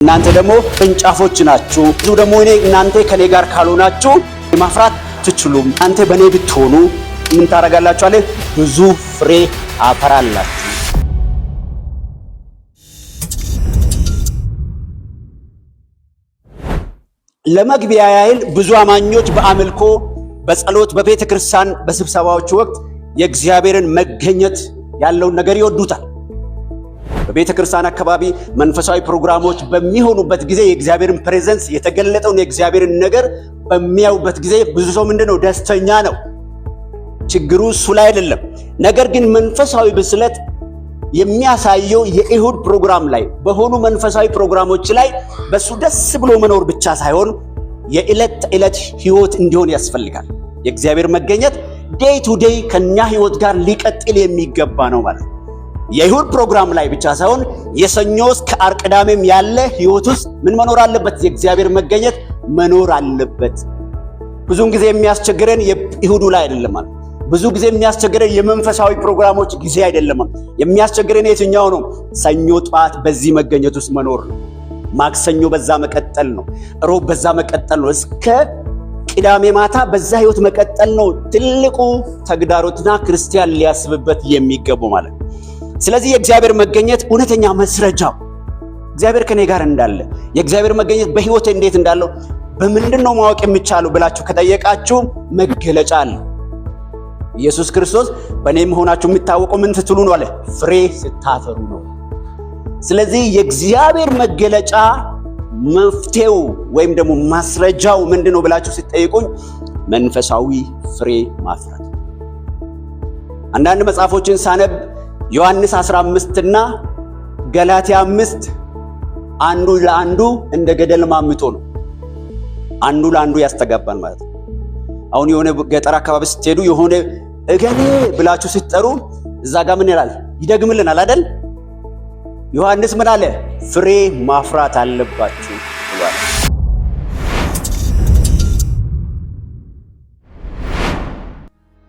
እናንተ ደግሞ ቅርንጫፎች ናችሁ። ብዙ ደግሞ እኔ እናንተ ከኔ ጋር ካልሆናችሁ ማፍራት ትችሉም። እናንተ በእኔ ብትሆኑ ምን ታደርጋላችሁ አለ? ብዙ ፍሬ አፈራላችሁ። ለመግቢያ ያህል ብዙ አማኞች በአምልኮ፣ በጸሎት፣ በቤተ ክርስቲያን በስብሰባዎች ወቅት የእግዚአብሔርን መገኘት ያለውን ነገር ይወዱታል። በቤተ ክርስቲያን አካባቢ መንፈሳዊ ፕሮግራሞች በሚሆኑበት ጊዜ የእግዚአብሔርን presence የተገለጠውን የእግዚአብሔርን ነገር በሚያዩበት ጊዜ ብዙ ሰው ምንድነው ደስተኛ ነው። ችግሩ እሱ ላይ አይደለም። ነገር ግን መንፈሳዊ ብስለት የሚያሳየው የእሁድ ፕሮግራም ላይ በሆኑ መንፈሳዊ ፕሮግራሞች ላይ በሱ ደስ ብሎ መኖር ብቻ ሳይሆን የዕለት ተዕለት ህይወት እንዲሆን ያስፈልጋል። የእግዚአብሔር መገኘት day to day ከኛ ህይወት ጋር ሊቀጥል የሚገባ ነው ማለት ነው። የእሁድ ፕሮግራም ላይ ብቻ ሳይሆን የሰኞ እስከ ዓርብ ቅዳሜም ያለ ህይወት ውስጥ ምን መኖር አለበት? የእግዚአብሔር መገኘት መኖር አለበት። ብዙውን ጊዜ የሚያስቸግረን የእሁዱ ላይ አይደለም ማለት ብዙ ጊዜ የሚያስቸግረን የመንፈሳዊ ፕሮግራሞች ጊዜ አይደለም። የሚያስቸግረን የትኛው ነው? ሰኞ ጠዋት በዚህ መገኘት ውስጥ መኖር ነው። ማክሰኞ በዛ መቀጠል ነው። ሮብ በዛ መቀጠል ነው። እስከ ቅዳሜ ማታ በዛ ህይወት መቀጠል ነው ትልቁ ተግዳሮትና ክርስቲያን ሊያስብበት የሚገቡ ማለት ነው። ስለዚህ የእግዚአብሔር መገኘት እውነተኛ መስረጃው እግዚአብሔር ከኔ ጋር እንዳለ የእግዚአብሔር መገኘት በህይወቴ እንዴት እንዳለው በምንድን ነው ማወቅ የሚቻለው ብላችሁ ከጠየቃችሁ መገለጫ አለ። ኢየሱስ ክርስቶስ በእኔ መሆናችሁ የሚታወቀው ምን ስትሉ ነው አለ? ፍሬ ስታፈሩ ነው። ስለዚህ የእግዚአብሔር መገለጫ መፍትሄው ወይም ደግሞ ማስረጃው ምንድን ነው ብላችሁ ስትጠይቁኝ መንፈሳዊ ፍሬ ማፍራት። አንዳንድ መጽሐፎችን ሳነብ ዮሐንስ 15 እና ገላትያ 5 አንዱ ለአንዱ እንደ ገደል ማምቶ ነው። አንዱ ለአንዱ ያስተጋባል ማለት ነው። አሁን የሆነ ገጠር አካባቢ ስትሄዱ የሆነ እገሌ ብላችሁ ስትጠሩ እዛ ጋር ምን ይላል? ይደግምልናል አይደል? ዮሐንስ ምን አለ? ፍሬ ማፍራት አለባችሁ ብሏል።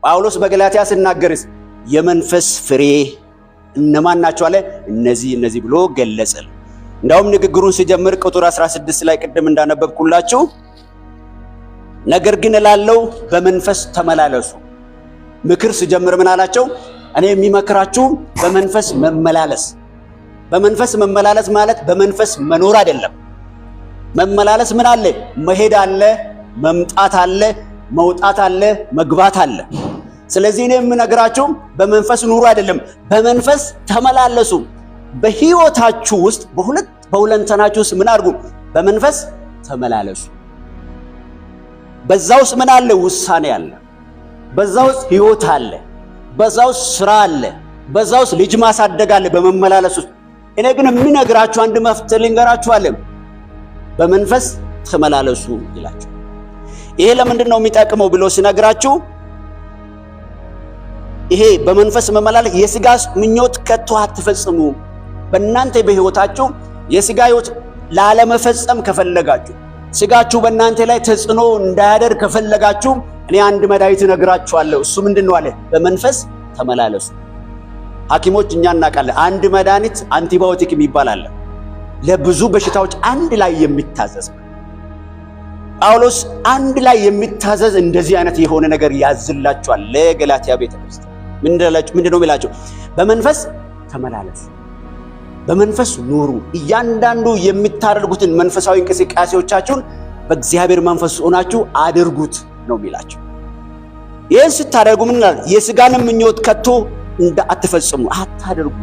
ጳውሎስ በገላትያ ሲናገርስ የመንፈስ ፍሬ እነማን ናቸው አለ? እነዚህ እነዚህ ብሎ ገለጸ። እንዳውም ንግግሩን ሲጀምር ቁጥር 16 ላይ ቅድም እንዳነበብኩላችሁ ነገር ግን እላለሁ በመንፈስ ተመላለሱ። ምክር ሲጀምር ምን አላቸው? እኔ የሚመክራችሁ በመንፈስ መመላለስ። በመንፈስ መመላለስ ማለት በመንፈስ መኖር አይደለም። መመላለስ ምን አለ? መሄድ አለ፣ መምጣት አለ፣ መውጣት አለ፣ መግባት አለ። ስለዚህ እኔ የምነግራችሁ በመንፈስ ኑሩ አይደለም፣ በመንፈስ ተመላለሱ። በህይወታችሁ ውስጥ በሁለት በሁለንተናችሁ ውስጥ ምን አድርጉ? በመንፈስ ተመላለሱ። በዛ ውስጥ ምን አለ? ውሳኔ አለ። በዛ ውስጥ ህይወት አለ። በዛ ውስጥ ስራ አለ። በዛ ውስጥ ልጅ ማሳደግ አለ። በመመላለስ ውስጥ እኔ ግን የምነግራችሁ አንድ መፍትሄ ልንገራችሁ አለ። በመንፈስ ተመላለሱ ይላችሁ። ይሄ ለምንድን ነው የሚጠቅመው ብሎ ሲነግራችሁ ይሄ በመንፈስ መመላለስ የስጋ ምኞት ከቶ አትፈጽሙ። በእናንተ በህይወታችሁ የስጋ ህይወት ላለመፈጸም ከፈለጋችሁ ስጋችሁ በእናንተ ላይ ተጽዕኖ እንዳያደርግ ከፈለጋችሁ እኔ አንድ መድኃኒት እነግራችኋለሁ። እሱ ምንድን ነው አለ? በመንፈስ ተመላለሱ። ሐኪሞች እኛ እናውቃለን። አንድ መድኃኒት አንቲባዮቲክ የሚባል አለ፣ ለብዙ በሽታዎች አንድ ላይ የሚታዘዝ። ጳውሎስ አንድ ላይ የሚታዘዝ እንደዚህ አይነት የሆነ ነገር ያዝላችኋል ለገላትያ ቤተክርስቲያን። ምንድን ነው የሚላቸው? በመንፈስ ተመላለሱ፣ በመንፈስ ኑሩ። እያንዳንዱ የምታደርጉትን መንፈሳዊ እንቅስቃሴዎቻችሁን በእግዚአብሔር መንፈስ ሆናችሁ አድርጉት ነው የሚላቸው። ይህን ስታደርጉ ምን ይላል? የስጋንም ምኞት ከቶ አትፈጽሙ፣ አታደርጉ።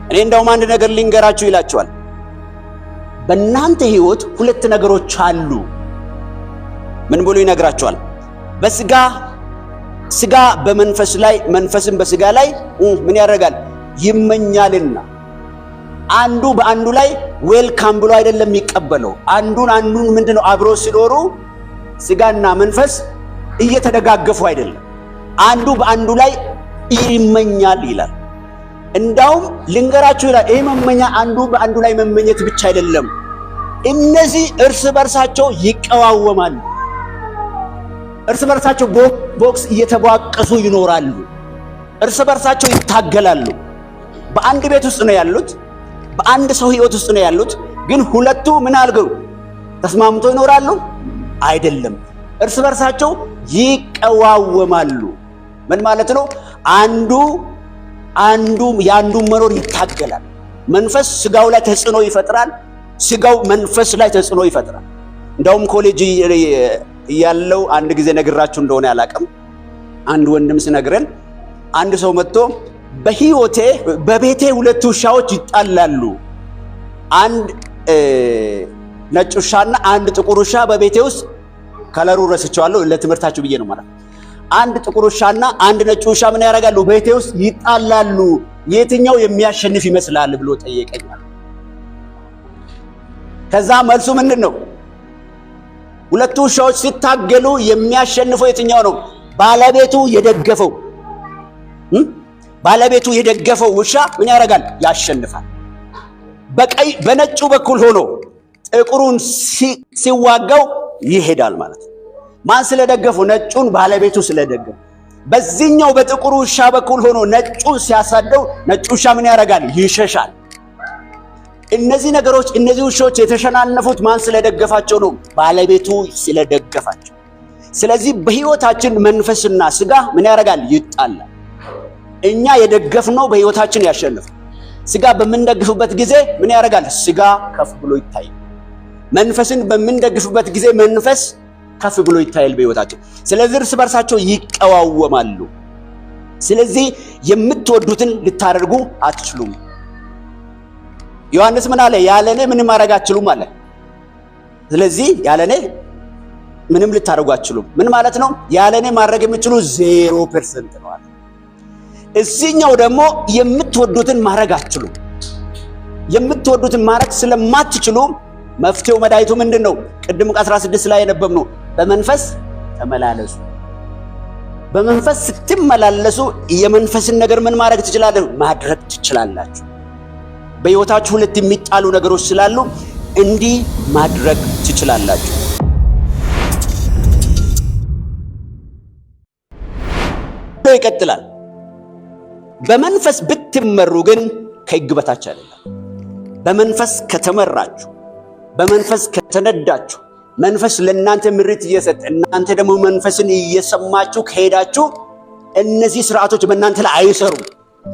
እኔ እንደውም አንድ ነገር ልንገራችሁ ይላቸዋል። በእናንተ ህይወት ሁለት ነገሮች አሉ። ምን ብሎ ይነግራቸዋል? በስጋ ስጋ በመንፈስ ላይ መንፈስም በስጋ ላይ ምን ያደርጋል? ይመኛልና። አንዱ በአንዱ ላይ ዌልካም ብሎ አይደለም የሚቀበለው። አንዱን አንዱን ምንድነው አብሮ ሲኖሩ ስጋና መንፈስ እየተደጋገፉ አይደለም። አንዱ በአንዱ ላይ ይመኛል ይላል። እንዳውም ልንገራችሁ ይላል፣ ይሄ መመኛ አንዱ በአንዱ ላይ መመኘት ብቻ አይደለም፣ እነዚህ እርስ በርሳቸው ይቀዋወማሉ። እርስ በርሳቸው ቦክስ እየተቧቀሱ ይኖራሉ። እርስ በርሳቸው ይታገላሉ። በአንድ ቤት ውስጥ ነው ያሉት። በአንድ ሰው ህይወት ውስጥ ነው ያሉት። ግን ሁለቱ ምን አልገው ተስማምቶ ይኖራሉ? አይደለም። እርስ በርሳቸው ይቀዋወማሉ። ምን ማለት ነው? አንዱ አንዱ የአንዱን መኖር ይታገላል። መንፈስ ስጋው ላይ ተጽዕኖ ይፈጥራል። ስጋው መንፈስ ላይ ተጽዕኖ ይፈጥራል። እንደውም ኮሌጅ ያለው አንድ ጊዜ ነግራችሁ እንደሆነ አላውቅም። አንድ ወንድም ስነግረን አንድ ሰው መጥቶ በህይወቴ በቤቴ ሁለት ውሻዎች ይጣላሉ፣ አንድ ነጭ ውሻና አንድ ጥቁር ውሻ በቤቴ ውስጥ፣ ከለሩ ረስቼዋለሁ ለትምህርታችሁ ብዬ ነው ማለት። አንድ ጥቁር ውሻና አንድ ነጭ ውሻ ምን ያደርጋሉ? ቤቴ ውስጥ ይጣላሉ። የትኛው የሚያሸንፍ ይመስላል ብሎ ጠየቀኛል። ከዛ መልሱ ምንድን ነው? ሁለቱ ውሻዎች ሲታገሉ የሚያሸንፈው የትኛው ነው? ባለቤቱ የደገፈው ባለቤቱ የደገፈው ውሻ ምን ያደርጋል? ያሸንፋል። በቀይ በነጩ በኩል ሆኖ ጥቁሩን ሲዋጋው ይሄዳል ማለት ነው። ማን ስለደገፈው? ነጩን ባለቤቱ ስለደገፈው። በዚህኛው በጥቁሩ ውሻ በኩል ሆኖ ነጩን ሲያሳደው ነጩ ውሻ ምን ያደርጋል? ይሸሻል። እነዚህ ነገሮች እነዚህ ውሾች የተሸናነፉት ማን ስለደገፋቸው ነው? ባለቤቱ ስለደገፋቸው። ስለዚህ በህይወታችን መንፈስና ስጋ ምን ያደርጋል? ይጣላል። እኛ የደገፍነው በህይወታችን ያሸንፋል። ስጋ በምንደግፍበት ጊዜ ምን ያደርጋል? ስጋ ከፍ ብሎ ይታያል። መንፈስን በምንደግፍበት ጊዜ መንፈስ ከፍ ብሎ ይታያል በህይወታችን። ስለዚህ እርስ በርሳቸው ይቀዋወማሉ። ስለዚህ የምትወዱትን ልታደርጉ አትችሉም። ዮሐንስ ምን አለ? ያለ እኔ ምንም ማድረግ አትችሉም አለ። ስለዚህ ያለ እኔ ምንም ልታደርጉ አትችሉም። ምን ማለት ነው? ያለ እኔ ማድረግ የምትችሉ 0% ነው አለ። እዚህኛው ደግሞ የምትወዱትን ማድረግ አትችሉም። የምትወዱትን ማድረግ ስለማትችሉ መፍትሄው መድኃኒቱ ምንድን ነው? ቅድም 16 ላይ የነበብነው በመንፈስ ተመላለሱ። በመንፈስ ስትመላለሱ የመንፈስን ነገር ምን ማድረግ ትችላላችሁ? ማድረግ ትችላላችሁ። በሕይወታችሁ ሁለት የሚጣሉ ነገሮች ስላሉ እንዲህ ማድረግ ትችላላችሁ። ይቀጥላል። በመንፈስ ብትመሩ ግን ከሕግ በታች አይደለም። በመንፈስ ከተመራችሁ፣ በመንፈስ ከተነዳችሁ፣ መንፈስ ለእናንተ ምሪት እየሰጠ እናንተ ደግሞ መንፈስን እየሰማችሁ ከሄዳችሁ እነዚህ ስርዓቶች በእናንተ ላይ አይሰሩም።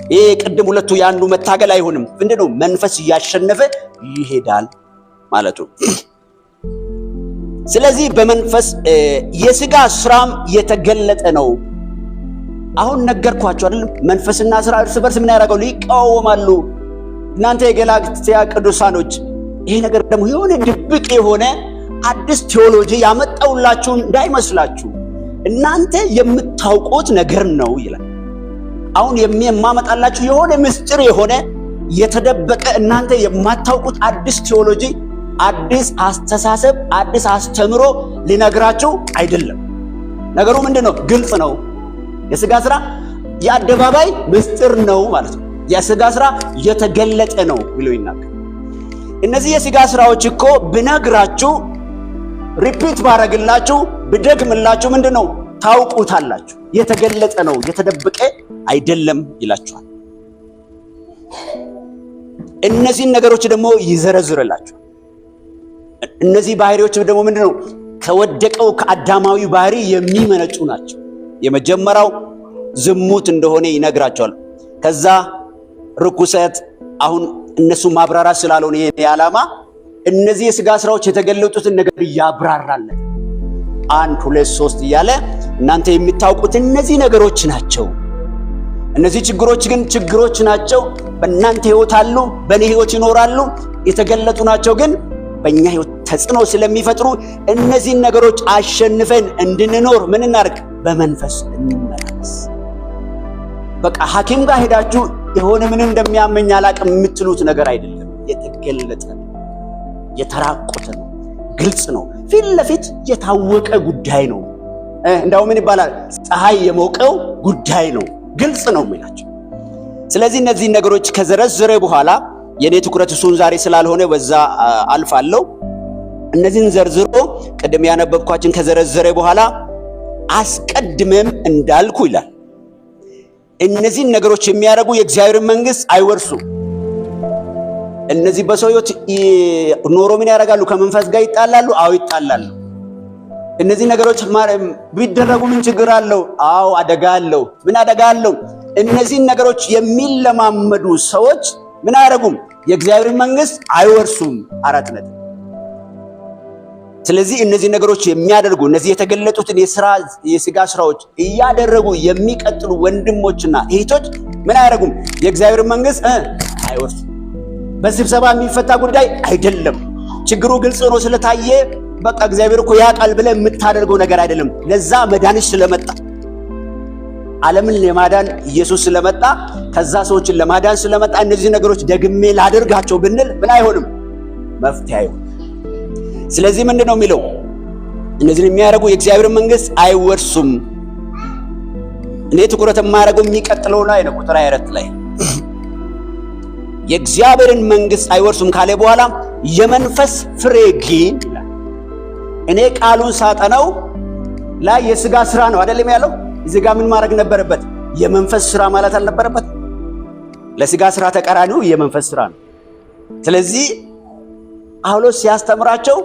ይሄ ቅድም ሁለቱ የአንዱ መታገል አይሆንም። ምንድነው? መንፈስ እያሸነፈ ይሄዳል ማለቱ። ስለዚህ በመንፈስ የስጋ ስራም የተገለጠ ነው። አሁን ነገርኳችሁ አይደለም? መንፈስና ስራ እርስ በርስ ምን ያደርጋሉ? ይቃወማሉ። እናንተ የገላትያ ቅዱሳኖች፣ ይሄ ነገር ደግሞ የሆነ ድብቅ የሆነ አዲስ ቴዎሎጂ ያመጣውላችሁ እንዳይመስላችሁ እናንተ የምታውቁት ነገር ነው ይላል። አሁን የማመጣላችሁ የሆነ ምስጢር የሆነ የተደበቀ እናንተ የማታውቁት አዲስ ቴዎሎጂ፣ አዲስ አስተሳሰብ፣ አዲስ አስተምሮ ሊነግራችሁ አይደለም። ነገሩ ምንድን ነው? ግልጽ ነው። የስጋ ስራ የአደባባይ ምስጢር ነው ማለት ነው። የስጋ ስራ የተገለጠ ነው ብሎ ይናገር። እነዚህ የስጋ ስራዎች እኮ ብነግራችሁ፣ repeat ባረግላችሁ፣ ብደግምላችሁ ምንድን ነው ታውቁታላችሁ። የተገለጠ ነው፣ የተደበቀ አይደለም ይላችኋል። እነዚህን ነገሮች ደግሞ ይዘረዝርላችሁ። እነዚህ ባህሪዎች ደግሞ ምንድን ነው ከወደቀው ከአዳማዊ ባህሪ የሚመነጩ ናቸው። የመጀመሪያው ዝሙት እንደሆነ ይነግራቸዋል። ከዛ ርኩሰት። አሁን እነሱ ማብራራት ስላልሆነ የኔ ዓላማ እነዚህ የስጋ ስራዎች የተገለጡትን ነገር እያብራራለን። 1 2 3 እያለ እናንተ የምታውቁት እነዚህ ነገሮች ናቸው። እነዚህ ችግሮች ግን ችግሮች ናቸው። በእናንተ ህይወት አሉ፣ በእኔ ህይወት ይኖራሉ። የተገለጡ ናቸው፣ ግን በእኛ ህይወት ተጽዕኖ ስለሚፈጥሩ እነዚህን ነገሮች አሸንፈን እንድንኖር ምን እናድርግ? በመንፈስ እንመላለስ። በቃ ሐኪም ጋር ሄዳችሁ የሆነ ምን እንደሚያመኝ አላቅም የምትሉት ነገር አይደለም። የተገለጠ ነው፣ የተራቆተ ነው፣ ግልጽ ነው፣ ፊት ለፊት የታወቀ ጉዳይ ነው። እንዳው ምን ይባላል? ፀሐይ የሞቀው ጉዳይ ነው፣ ግልጽ ነው የሚላቸው። ስለዚህ እነዚህን ነገሮች ከዘረዘረ በኋላ የኔ ትኩረት እሱን ዛሬ ስላልሆነ በዛ አልፋለሁ። እነዚህን ዘርዝሮ ቅድም ያነበብኳችን ከዘረዘረ በኋላ አስቀድመም እንዳልኩ ይላል፣ እነዚህን ነገሮች የሚያደርጉ የእግዚአብሔርን መንግሥት አይወርሱም። እነዚህ በሰው ሕይወት ኖሮ ምን ያደርጋሉ? ከመንፈስ ጋር ይጣላሉ። አዎ ይጣላሉ። እነዚህ ነገሮች ቢደረጉ ምን ችግር አለው? አዎ አደጋ አለው። ምን አደጋ አለው? እነዚህን ነገሮች የሚለማመዱ ሰዎች ምን አያደርጉም? የእግዚአብሔርን መንግስት አይወርሱም። 4 ነጥብ። ስለዚህ እነዚህ ነገሮች የሚያደርጉ፣ እነዚህ የተገለጡትን የስጋ ስራዎች እያደረጉ የሚቀጥሉ ወንድሞችና እህቶች ምን አያደርጉም? የእግዚአብሔርን መንግስት አይወርሱም። በስብሰባ የሚፈታ ጉዳይ አይደለም። ችግሩ ግልጽ ሆኖ ስለታየ በቃ እግዚአብሔር እኮ ያውቃል ብለህ የምታደርገው ነገር አይደለም። ለዛ መድኃኒት ስለመጣ፣ ዓለምን ለማዳን ኢየሱስ ስለመጣ፣ ከዛ ሰዎችን ለማዳን ስለመጣ እነዚህ ነገሮች ደግሜ ላደርጋቸው ብንል ምን አይሆንም? መፍትሄ አይሆንም። ስለዚህ ምንድን ነው የሚለው? እነዚህን የሚያደርጉ የእግዚአብሔር መንግስት አይወርሱም። እኔ ትኩረት የማደርገው የሚቀጥለው ላይ ነው። ቁጥር 24 ላይ የእግዚአብሔርን መንግስት አይወርሱም ካለ በኋላ የመንፈስ ፍሬ ግን ይላል። እኔ ቃሉን ሳጠነው ላይ የስጋ ስራ ነው አይደለም ያለው። እዚህ ጋር ምን ማድረግ ነበረበት? የመንፈስ ስራ ማለት አልነበረበት? ለስጋ ስራ ተቃራኒው የመንፈስ ስራ ነው። ስለዚህ ጳውሎስ ሲያስተምራቸው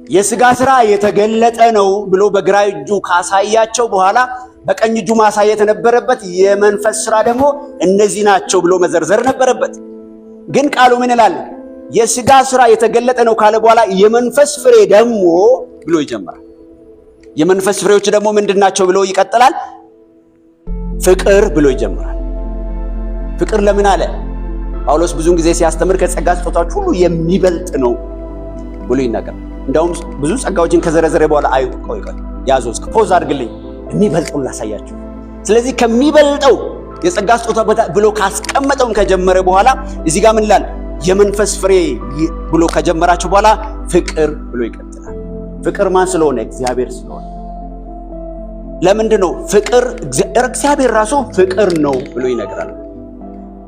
የስጋ ስራ የተገለጠ ነው ብሎ በግራ እጁ ካሳያቸው በኋላ በቀኝ እጁ ማሳየት ነበረበት። የመንፈስ ስራ ደግሞ እነዚህ ናቸው ብሎ መዘርዘር ነበረበት። ግን ቃሉ ምን ይላል? የስጋ ስራ የተገለጠ ነው ካለ በኋላ የመንፈስ ፍሬ ደግሞ ብሎ ይጀምራል። የመንፈስ ፍሬዎች ደግሞ ምንድን ናቸው ብሎ ይቀጥላል። ፍቅር ብሎ ይጀምራል። ፍቅር ለምን አለ? ጳውሎስ ብዙውን ጊዜ ሲያስተምር ከጸጋ ስጦታዎች ሁሉ የሚበልጥ ነው ብሎ ይናገራል። እንደውም ብዙ ጸጋዎችን ከዘረዘረ በኋላ አይ ቆይ ቆይ ያዘው፣ እስከ pause አድርግልኝ፣ የሚበልጠውን ላሳያችሁ። ስለዚህ ከሚበልጠው የጸጋ ስጦታ ብሎ ካስቀመጠውን ከጀመረ በኋላ እዚህ ጋር ምን ይላል? የመንፈስ ፍሬ ብሎ ከጀመራቸው በኋላ ፍቅር ብሎ ይቀጥላል። ፍቅር ማን ስለሆነ? እግዚአብሔር ስለሆነ። ለምንድን ነው ፍቅር? እግዚአብሔር ራሱ ፍቅር ነው ብሎ ይነግራል።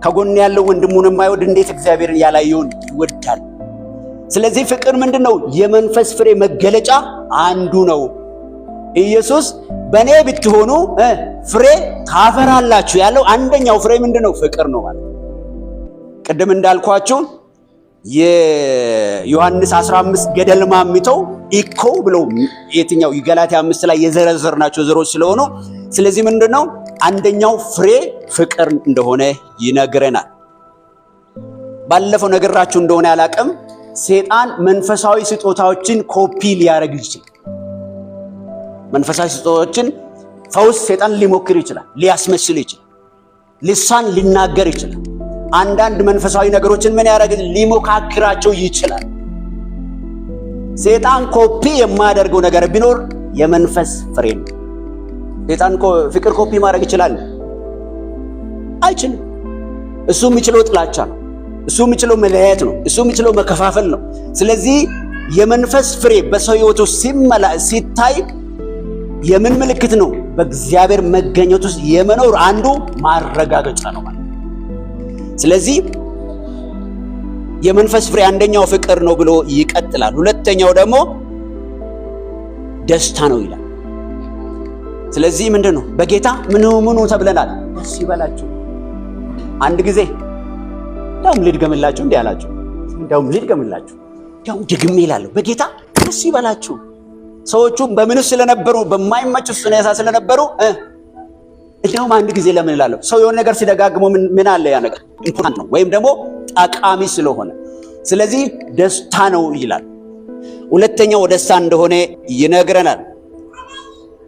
ከጎን ያለው ወንድሙን የማይወድ እንዴት እግዚአብሔርን ያላየውን ይወዳል? ስለዚህ ፍቅር ምንድን ነው? የመንፈስ ፍሬ መገለጫ አንዱ ነው። ኢየሱስ በእኔ ብትሆኑ ፍሬ ታፈራላችሁ ያለው አንደኛው ፍሬ ምንድን ነው? ፍቅር ነው ማለት። ቅድም እንዳልኳችሁ የዮሐንስ 15 ገደል ማሚተው ኢኮ ብለው የትኛው የገላትያ 5 ላይ የዘረዘርናቸው ዘሮች ስለሆኑ፣ ስለዚህ ምንድነው አንደኛው ፍሬ ፍቅር እንደሆነ ይነግረናል። ባለፈው ነገራችሁ እንደሆነ ያላቅም፣ ሴጣን መንፈሳዊ ስጦታዎችን ኮፒ ሊያደርግ ይችላል። መንፈሳዊ ስጦታዎችን፣ ፈውስ ሴጣን ሊሞክር ይችላል፣ ሊያስመስል ይችላል፣ ልሳን ሊናገር ይችላል። አንዳንድ መንፈሳዊ ነገሮችን ምን ያደርግ ሊሞካክራቸው ይችላል። ሴጣን ኮፒ የማያደርገው ነገር ቢኖር የመንፈስ ፍሬ ነው። ሴጣን ፍቅር ኮፒ ማድረግ ይችላል? አይችልም። እሱ የሚችለው ጥላቻ ነው። እሱ የሚችለው መለያየት ነው። እሱ የሚችለው መከፋፈል ነው። ስለዚህ የመንፈስ ፍሬ በሰው ሕይወት ውስጥ ሲመላ ሲታይ የምን ምልክት ነው? በእግዚአብሔር መገኘት ውስጥ የመኖር አንዱ ማረጋገጫ ነው ማለት። ስለዚህ የመንፈስ ፍሬ አንደኛው ፍቅር ነው ብሎ ይቀጥላል። ሁለተኛው ደግሞ ደስታ ነው ይላል። ስለዚህ ምንድን ነው? በጌታ ምኑ ምኑ ተብለናል? ደስ ይበላችሁ። አንድ ጊዜ እንዳውም ልድገምላችሁ፣ እንዲህ አላችሁ። እንዳውም ልድገምላችሁ፣ እንዳውም ደግሜ እላለሁ፣ በጌታ ደስ ይበላችሁ። ሰዎቹ በምን ስለነበሩ፣ በማይመች ሁኔታ ስለነበሩ እንደውም አንድ ጊዜ ለምን እላለሁ? ሰው የሆነ ነገር ሲደጋግሞ ምን አለ፣ ያ ነገር important ነው ወይም ደግሞ ጠቃሚ ስለሆነ፣ ስለዚህ ደስታ ነው ይላል። ሁለተኛው ደስታ እንደሆነ ይነግረናል።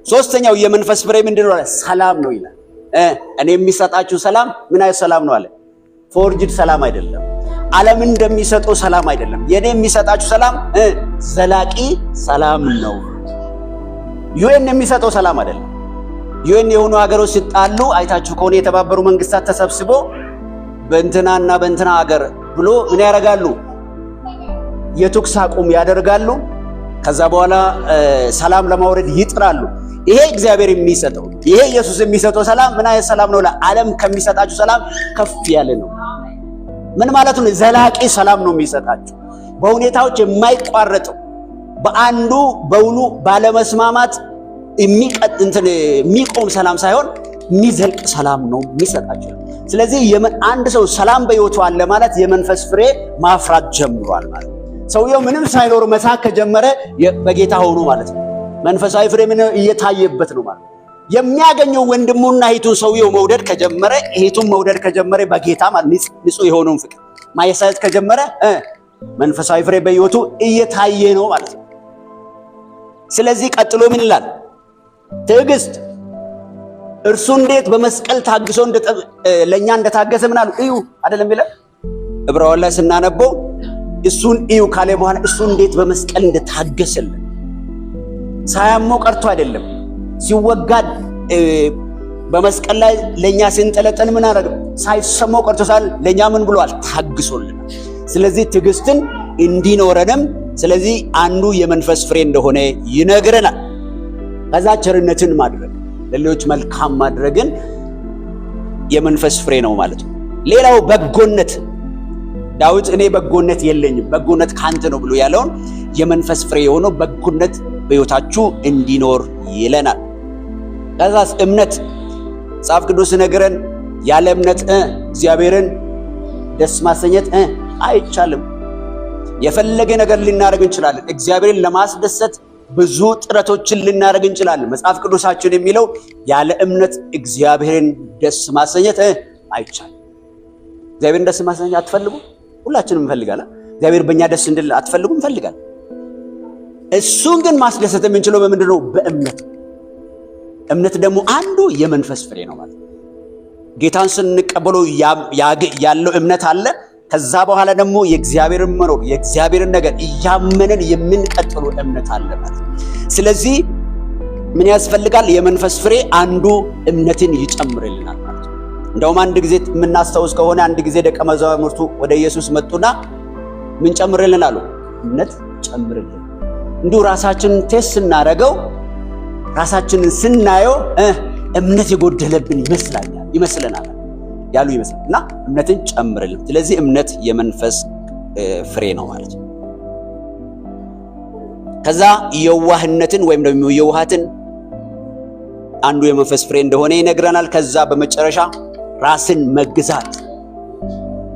ሶስተኛው የመንፈስ ፍሬ ምንድን ነው? ሰላም ነው ይላል። እኔ የሚሰጣችሁ ሰላም ምን አይነት ሰላም ነው አለ? Forged ሰላም አይደለም። ዓለም እንደሚሰጠው ሰላም አይደለም። የኔ የሚሰጣችሁ ሰላም ዘላቂ ሰላም ነው። UN የሚሰጠው ሰላም አይደለም። UN የሆኑ ሀገሮች ሲጣሉ አይታችሁ ከሆነ የተባበሩ መንግስታት ተሰብስቦ በእንትናና በእንትና ሀገር ብሎ ምን ያደርጋሉ? የተኩስ አቁም ያደርጋሉ። ከዛ በኋላ ሰላም ለማውረድ ይጥራሉ። ይሄ እግዚአብሔር የሚሰጠው፣ ይሄ ኢየሱስ የሚሰጠው ሰላም ምን አይነት ሰላም ነው? ለዓለም ከሚሰጣችሁ ሰላም ከፍ ያለ ነው። ምን ማለት ነው? ዘላቂ ሰላም ነው የሚሰጣችሁ። በሁኔታዎች የማይቋረጠው፣ በአንዱ በውሉ ባለመስማማት እንትን የሚቆም ሰላም ሳይሆን የሚዘልቅ ሰላም ነው የሚሰጣችሁ። ስለዚህ አንድ ሰው ሰላም በሕይወቱ አለ ማለት የመንፈስ ፍሬ ማፍራት ጀምሯል ማለት። ሰውየው ምንም ሳይኖር መሳቅ ከጀመረ በጌታ ሆኖ ማለት ነው። መንፈሳዊ ፍሬ ምን እየታየበት ነው ማለት። የሚያገኘው ወንድሙና እህቱን ሰውየው መውደድ ከጀመረ፣ እህቱን መውደድ ከጀመረ፣ በጌታ ማለት ንጹህ የሆነውን ፍቅር ማሳየት ከጀመረ መንፈሳዊ ፍሬ በሕይወቱ እየታየ ነው ማለት ነው። ስለዚህ ቀጥሎ ምን ይላል? ትዕግስት። እርሱ እንዴት በመስቀል ታግሶ ለኛ እንደታገሰ ምን አሉ? እዩ አይደለም ይላል። ዕብራውያን ላይ ስናነበው እሱን እዩ ካለ በኋላ እሱ እንዴት በመስቀል እንደታገሰልን፣ ሳያመው ቀርቶ አይደለም፣ ሲወጋድ በመስቀል ላይ ለኛ ሲንጠለጠል ምን አደረገ? ሳይሰማው ቀርቶ ሳል ለኛ ምን ብሏል? ታግሶልናል። ስለዚህ ትዕግስትን እንዲኖረንም ስለዚህ አንዱ የመንፈስ ፍሬ እንደሆነ ይነግረናል። ከዛ ቸርነትን ማድረግ፣ ለሌሎች መልካም ማድረግን የመንፈስ ፍሬ ነው ማለት ነው። ሌላው በጎነት። ዳዊት እኔ በጎነት የለኝም፣ በጎነት ካንተ ነው ብሎ ያለውን የመንፈስ ፍሬ የሆነው በጎነት በሕይወታችሁ እንዲኖር ይለናል። ከዛስ እምነት። መጽሐፍ ቅዱስ ነገረን ያለ እምነት እግዚአብሔርን ደስ ማሰኘት አይቻልም። የፈለገ ነገር ልናደርግ እንችላለን። እግዚአብሔርን ለማስደሰት ብዙ ጥረቶችን ልናደርግ እንችላለን። መጽሐፍ ቅዱሳችን የሚለው ያለ እምነት እግዚአብሔርን ደስ ማሰኘት አይቻልም። እግዚአብሔርን ደስ ማሰኘት አትፈልጉ? ሁላችንም እንፈልጋለን። እግዚአብሔር በእኛ ደስ እንድል አትፈልጉም? እንፈልጋለን። እሱን ግን ማስደሰት የምንችለው በምንድን ነው? በእምነት። እምነት ደግሞ አንዱ የመንፈስ ፍሬ ነው ማለት ነው። ጌታን ስንቀበለው ያለው እምነት አለ። ከዛ በኋላ ደግሞ የእግዚአብሔርን መኖር፣ የእግዚአብሔርን ነገር እያመንን የምንቀጥሉ እምነት አለ ማለት። ስለዚህ ምን ያስፈልጋል? የመንፈስ ፍሬ አንዱ እምነትን ይጨምርልናል ማለት ነው። እንደውም አንድ ጊዜ የምናስታውስ ከሆነ አንድ ጊዜ ደቀ መዛሙርቱ ወደ ኢየሱስ መጡና ምን ጨምርልን አሉ? እምነት ጨምርልን። እንዲሁ ራሳችንን test ስናደርገው፣ ራሳችንን ስናየው እምነት የጎደለብን ይመስላል ይመስለናል ያሉ ይመስላል እና እምነትን ጨምርልን። ስለዚህ እምነት የመንፈስ ፍሬ ነው ማለት ነው። ከዛ የዋህነትን ወይም ደግሞ የውሃትን አንዱ የመንፈስ ፍሬ እንደሆነ ይነግረናል። ከዛ በመጨረሻ ራስን መግዛት።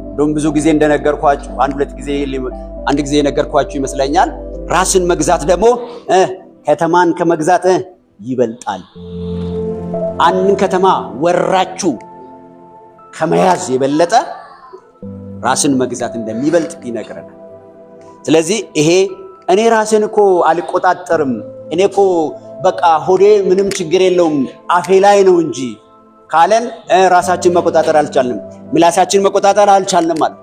እንደውም ብዙ ጊዜ እንደነገርኳችሁ፣ አንድ ሁለት ጊዜ፣ አንድ ጊዜ የነገርኳችሁ ይመስለኛል። ራስን መግዛት ደግሞ ከተማን ከመግዛት ይበልጣል። አንድን ከተማ ወራችሁ ከመያዝ የበለጠ ራስን መግዛት እንደሚበልጥ ይነግረናል። ስለዚህ ይሄ እኔ ራሴን እኮ አልቆጣጠርም፣ እኔ እኮ በቃ ሆዴ ምንም ችግር የለውም፣ አፌ ላይ ነው እንጂ ካለን ራሳችን መቆጣጠር አልቻልንም፣ ምላሳችን መቆጣጠር አልቻልንም ማለት።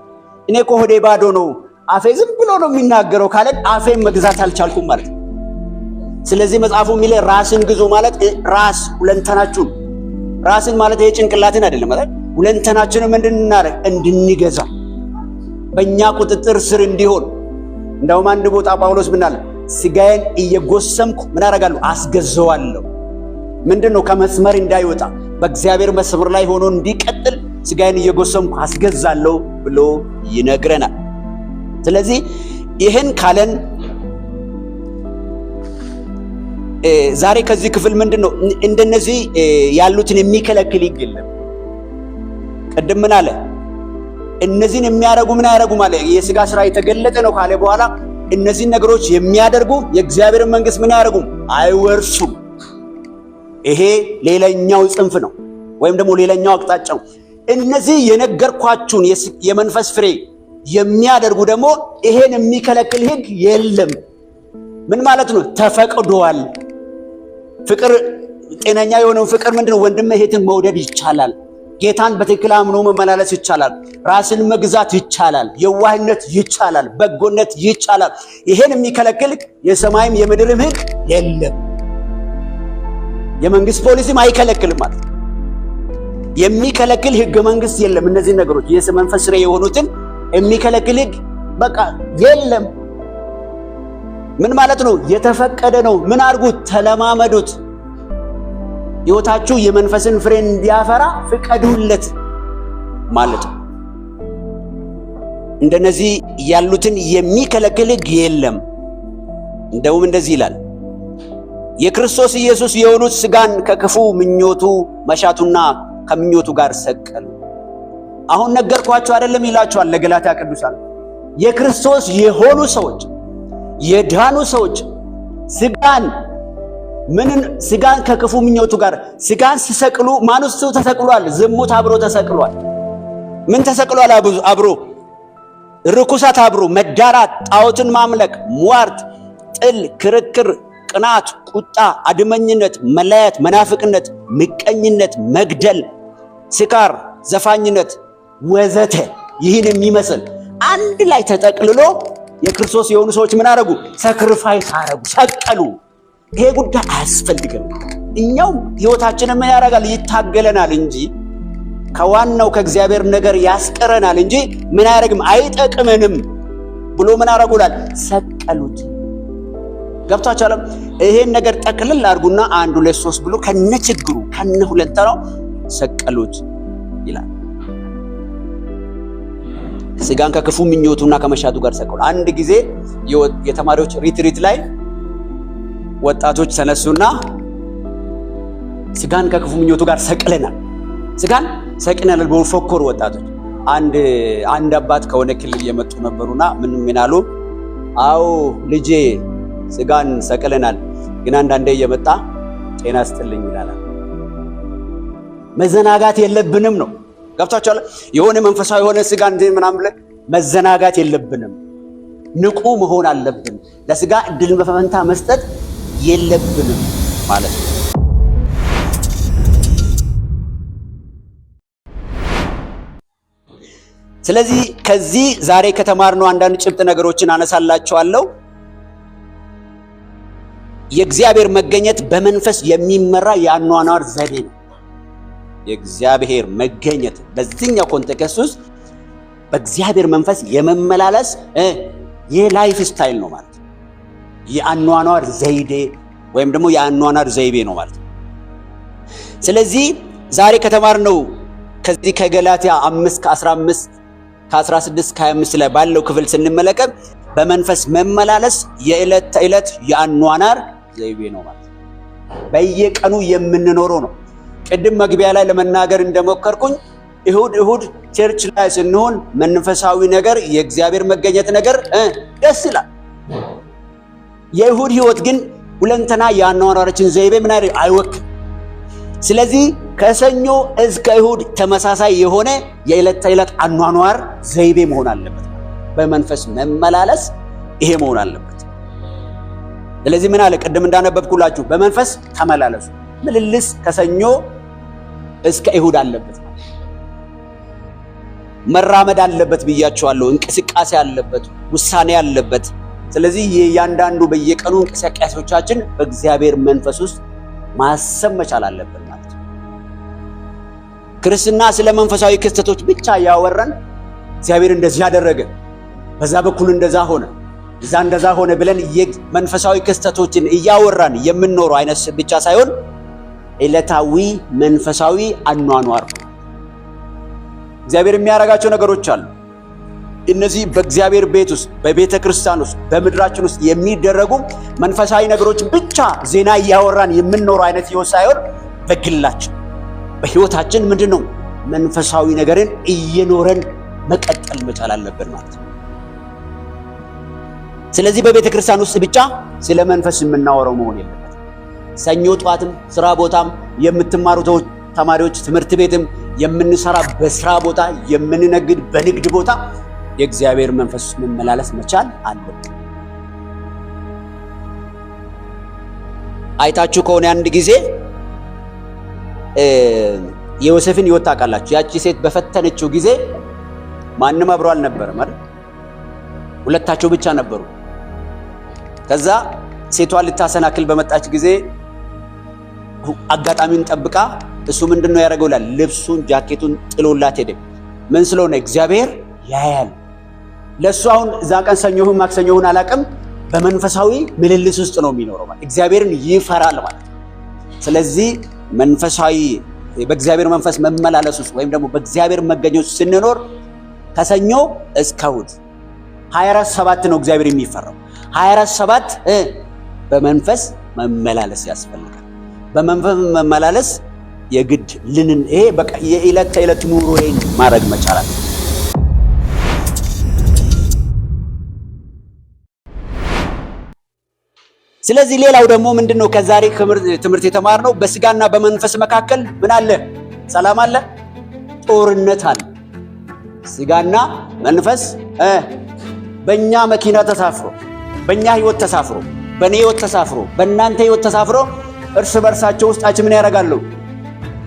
እኔ እኮ ሆዴ ባዶ ነው፣ አፌ ዝም ብሎ ነው የሚናገረው ካለን አፌን መግዛት አልቻልኩም ማለት ነው። ስለዚህ መጽሐፉ የሚለው ራስን ግዙ ማለት ራስ ሁለንተናችሁን፣ ራስን ማለት ይሄ ጭንቅላትን አይደለም፣ ማለት ሁለንተናችንን እንድናረግ፣ እንድንገዛ፣ በእኛ ቁጥጥር ስር እንዲሆን። እንደውም አንድ ቦታ ጳውሎስ ምን አለ? ስጋዬን እየጎሰምኩ ምን አደርጋለሁ? አስገዘዋለሁ። ምንድን ነው? ከመስመር እንዳይወጣ፣ በእግዚአብሔር መስመር ላይ ሆኖ እንዲቀጥል ስጋዬን እየጎሰምኩ አስገዛለሁ ብሎ ይነግረናል። ስለዚህ ይህን ካለን ዛሬ ከዚህ ክፍል ምንድን ነው? እንደነዚህ ያሉትን የሚከለክል ሕግ የለም። ቅድም ምን አለ? እነዚህን የሚያደርጉ ምን አያደርጉም አለ። የስጋ ስራ የተገለጠ ነው ካለ በኋላ እነዚህን ነገሮች የሚያደርጉ የእግዚአብሔርን መንግስት ምን አያደርጉም? አይወርሱም። ይሄ ሌላኛው ጽንፍ ነው ወይም ደግሞ ሌላኛው አቅጣጫ ነው። እነዚህ የነገርኳችሁን የመንፈስ ፍሬ የሚያደርጉ ደግሞ ይሄን የሚከለክል ሕግ የለም። ምን ማለት ነው? ተፈቅዷል። ፍቅር፣ ጤነኛ የሆነውን ፍቅር ምንድነው? ወንድም እህትን መውደድ ይቻላል። ጌታን በትክክል አምኖ መመላለስ ይቻላል። ራስን መግዛት ይቻላል። የዋህነት ይቻላል። በጎነት ይቻላል። ይሄን የሚከለክል የሰማይም የምድርም ሕግ የለም። የመንግስት ፖሊሲም አይከለክልም ማለት የሚከለክል ህገ መንግስት የለም። እነዚህ ነገሮች የመንፈስ ፍሬ የሆኑትን የሚከለክል ህግ በቃ የለም። ምን ማለት ነው? የተፈቀደ ነው። ምን አድርጉት? ተለማመዱት። ሕይወታችሁ የመንፈስን ፍሬ እንዲያፈራ ፍቀዱለት ማለት ነው። እንደነዚህ ያሉትን የሚከለክል ሕግ የለም። እንደውም እንደዚህ ይላል፣ የክርስቶስ ኢየሱስ የሆኑት ሥጋን ከክፉ ምኞቱ መሻቱና ከምኞቱ ጋር ሰቀሉ። አሁን ነገርኳቸው አይደለም ይላቸዋል ለገላትያ ቅዱሳን። የክርስቶስ የሆኑ ሰዎች፣ የዳኑ ሰዎች ስጋን ምንን ስጋን ከክፉ ምኞቱ ጋር ስጋን ሲሰቅሉ ማንሱ ተሰቅሏል? ዝሙት አብሮ ተሰቅሏል። ምን ተሰቅሏል? አብሮ ርኩሰት፣ አብሮ መዳራት፣ ጣዖትን ማምለክ፣ ሟርት፣ ጥል፣ ክርክር፣ ቅናት፣ ቁጣ፣ አድመኝነት፣ መለያየት፣ መናፍቅነት፣ ምቀኝነት፣ መግደል፣ ስካር፣ ዘፋኝነት ወዘተ ይህን የሚመስል አንድ ላይ ተጠቅልሎ የክርስቶስ የሆኑ ሰዎች ምን አረጉ? Sacrifice አረጉ፣ ሰቀሉ። ይሄ ጉዳይ አያስፈልግም። እኛው ህይወታችንን ምን ያደርጋል? ይታገለናል እንጂ ከዋናው ከእግዚአብሔር ነገር ያስቀረናል እንጂ ምን አያደርግም፣ አይጠቅመንም ብሎ ምን አረጉላል? ሰቀሉት። ገብቷችኋል? ይሄን ነገር ጠቅልል አድርጉና አንድ ሁለት ሶስት ብሎ ከነ ችግሩ ከነ ሁለንተናው ሰቀሉት ይላል። ስጋን ከክፉ ምኞቱና ከመሻቱ ጋር ሰቀሉ። አንድ ጊዜ የተማሪዎች retreat ላይ ወጣቶች ተነሱና ስጋን ከክፉ ምኞቱ ጋር ሰቅለናል፣ ስጋን ሰቅለናል ብለው ፎከሩ ወጣቶች። አንድ አባት ከሆነ ክልል የመጡ ነበሩና ምን ምን አሉ? አዎ ልጄ ስጋን ሰቅለናል፣ ግን አንዳንዴ እየመጣ ጤና ስጥልኝ ይላል። መዘናጋት የለብንም ነው። ገብቷችኋል? የሆነ መንፈሳዊ የሆነ ስጋ እንትን ምናምን ብለን መዘናጋት የለብንም። ንቁ መሆን አለብን። ለስጋ እድል በፈንታ መስጠት የለብንም ማለት ነው። ስለዚህ ከዚህ ዛሬ ከተማርነው አንዳንድ ጭብጥ ነገሮችን አነሳላችኋለሁ። የእግዚአብሔር መገኘት በመንፈስ የሚመራ የአኗኗር ዘዴ ነው። የእግዚአብሔር መገኘት በዚህኛው context ውስጥ በእግዚአብሔር መንፈስ የመመላለስ የ life style ነው ማለት ነው። የአኗኗር ዘይዴ ወይም ደግሞ የአኗኗር ዘይቤ ነው ማለት ነው። ስለዚህ ዛሬ ከተማርነው ከዚህ ከገላትያ 5 ከ15 ከ16 ከ25 ላይ ባለው ክፍል ስንመለከት በመንፈስ መመላለስ የዕለት ተዕለት የአኗኗር ዘይቤ ነው ማለት ነው። በየቀኑ የምንኖረው ነው። ቅድም መግቢያ ላይ ለመናገር እንደሞከርኩኝ እሁድ እሁድ church ላይ ስንሆን መንፈሳዊ ነገር የእግዚአብሔር መገኘት ነገር ደስ ይላል። የእሁድ ህይወት ግን ሁለንተና የአኗኗራችን ዘይቤ ምን አይወክል። ስለዚህ ከሰኞ እስከ እሁድ ተመሳሳይ የሆነ የዕለት ተዕለት አኗኗር ዘይቤ መሆን አለበት። በመንፈስ መመላለስ ይሄ መሆን አለበት። ስለዚህ ምን አለ? ቅድም እንዳነበብኩላችሁ በመንፈስ ተመላለሱ። ምልልስ ከሰኞ እስከ እሁድ አለበት። መራመድ አለበት ብያቸዋለሁ። እንቅስቃሴ አለበት፣ ውሳኔ አለበት። ስለዚህ የእያንዳንዱ በየቀኑ እንቅስቃሴዎቻችን በእግዚአብሔር መንፈስ ውስጥ ማሰብ መቻል አለብን ማለት ነው። ክርስትና ስለ መንፈሳዊ ክስተቶች ብቻ ያወራን እግዚአብሔር እንደዚህ ያደረገ፣ በዛ በኩል እንደዛ ሆነ፣ እዛ እንደዛ ሆነ ብለን መንፈሳዊ ክስተቶችን እያወራን የምንኖረው አይነት ብቻ ሳይሆን ዕለታዊ መንፈሳዊ አኗኗር ነው። እግዚአብሔር የሚያደርጋቸው ነገሮች አሉ። እነዚህ በእግዚአብሔር ቤት ውስጥ፣ በቤተ ክርስቲያን ውስጥ፣ በምድራችን ውስጥ የሚደረጉ መንፈሳዊ ነገሮች ብቻ ዜና እያወራን የምንኖረው አይነት ህይወት ሳይሆን በግላችን በህይወታችን ምንድን ነው መንፈሳዊ ነገርን እየኖረን መቀጠል መቻል አለብን ማለት ነው። ስለዚህ በቤተ ክርስቲያን ውስጥ ብቻ ስለ መንፈስ የምናወራው መሆን የለበትም። ሰኞ ጠዋትም ስራ ቦታም የምትማሩ ተማሪዎች ትምህርት ቤትም የምንሰራ በስራ ቦታ የምንነግድ በንግድ ቦታ የእግዚአብሔር መንፈስ መመላለስ መቻል አለብን። አይታችሁ ከሆነ አንድ ጊዜ የዮሴፍን ሕይወት ታውቃላችሁ። ያቺ ሴት በፈተነችው ጊዜ ማንም አብሮ አልነበረም አይደል? ሁለታቸው ብቻ ነበሩ። ከዛ ሴቷን ልታሰናክል በመጣች ጊዜ አጋጣሚውን ጠብቃ እሱ ምንድነው ያደረገው ይላል፣ ልብሱን ጃኬቱን ጥሎላት ሄደ። ምን ስለሆነ? እግዚአብሔር ያያል። ለእሱ አሁን እዛ ቀን ሰኞ ይሁን ማክሰኞ ይሁን አላውቅም፣ በመንፈሳዊ ምልልስ ውስጥ ነው የሚኖረው ማለት እግዚአብሔርን ይፈራል ማለት። ስለዚህ መንፈሳዊ በእግዚአብሔር መንፈስ መመላለስ ውስጥ ወይም ደግሞ በእግዚአብሔር መገኘት ስንኖር ከሰኞ እስከ እሑድ 24/7 ነው እግዚአብሔር የሚፈራው። 24/7 በመንፈስ መመላለስ ያስፈልጋል። በመንፈስ መመላለስ የግድ ልንን ይሄ በቃ የዕለት ተዕለት ኑሮዬን ማድረግ መቻል አለ። ስለዚህ ሌላው ደግሞ ምንድነው ከዛሬ ትምህርት የተማርነው በስጋና በመንፈስ መካከል ምን አለ? ሰላም አለ? ጦርነት አለ። ስጋና መንፈስ በእኛ መኪና ተሳፍሮ፣ በእኛ ህይወት ተሳፍሮ፣ በእኔ ህይወት ተሳፍሮ፣ በእናንተ ህይወት ተሳፍሮ እርስ በርሳቸው ውስጣችን ምን ያደርጋሉ?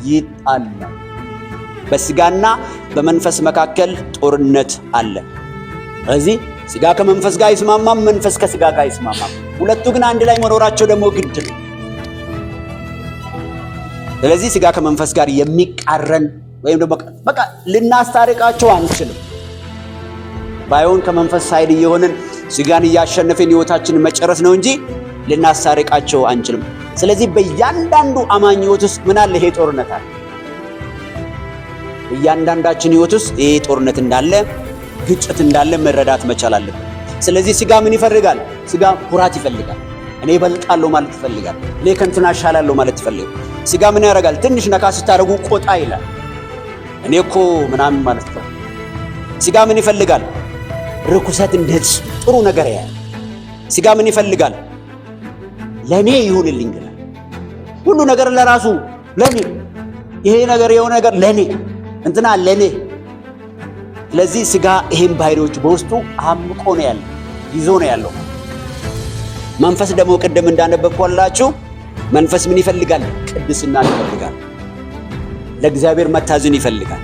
ይጣላል። በስጋና በመንፈስ መካከል ጦርነት አለ። ስለዚህ ስጋ ከመንፈስ ጋር አይስማማም፣ መንፈስ ከስጋ ጋር አይስማማም። ሁለቱ ግን አንድ ላይ መኖራቸው ደግሞ ግድ ነው። ስለዚህ ስጋ ከመንፈስ ጋር የሚቃረን ወይም ደግሞ በቃ ልናስታርቃቸው አንችልም። ባይሆን ከመንፈስ side እየሆንን ስጋን እያሸነፍን ህይወታችንን መጨረስ ነው እንጂ ልናስታርቃቸው አንችልም። ስለዚህ በእያንዳንዱ አማኝ ህይወት ውስጥ ምን አለ? ይሄ ጦርነት አለ። በእያንዳንዳችን ህይወት ውስጥ ይሄ ጦርነት እንዳለ፣ ግጭት እንዳለ መረዳት መቻል አለብን። ስለዚህ ስጋ ምን ይፈልጋል? ስጋ ኩራት ይፈልጋል። እኔ እበልጣለሁ ማለት ይፈልጋል። እኔ ከእንትና እሻላለሁ ማለት ይፈልጋል። ስጋ ምን ያደርጋል? ትንሽ ነካ ስታደርጉ ቆጣ ይላል። እኔ እኮ ምናምን ማለት ነው። ስጋ ምን ይፈልጋል? ርኩሰት እንደ ጥሩ ነገር ያያል። ስጋ ምን ይፈልጋል? ለኔ ይሁንልኝ ይላል። ሁሉ ነገር ለራሱ ለኔ፣ ይሄ ነገር የሆነ ነገር ለኔ፣ እንትና ለኔ። ስለዚህ ስጋ ይሄን ባህሪዎች በውስጡ አምቆ ነው ያለው፣ ይዞ ነው ያለው። መንፈስ ደግሞ ቅድም እንዳነበብኩላችሁ መንፈስ ምን ይፈልጋል? ቅድስናን ይፈልጋል። ለእግዚአብሔር መታዘን ይፈልጋል።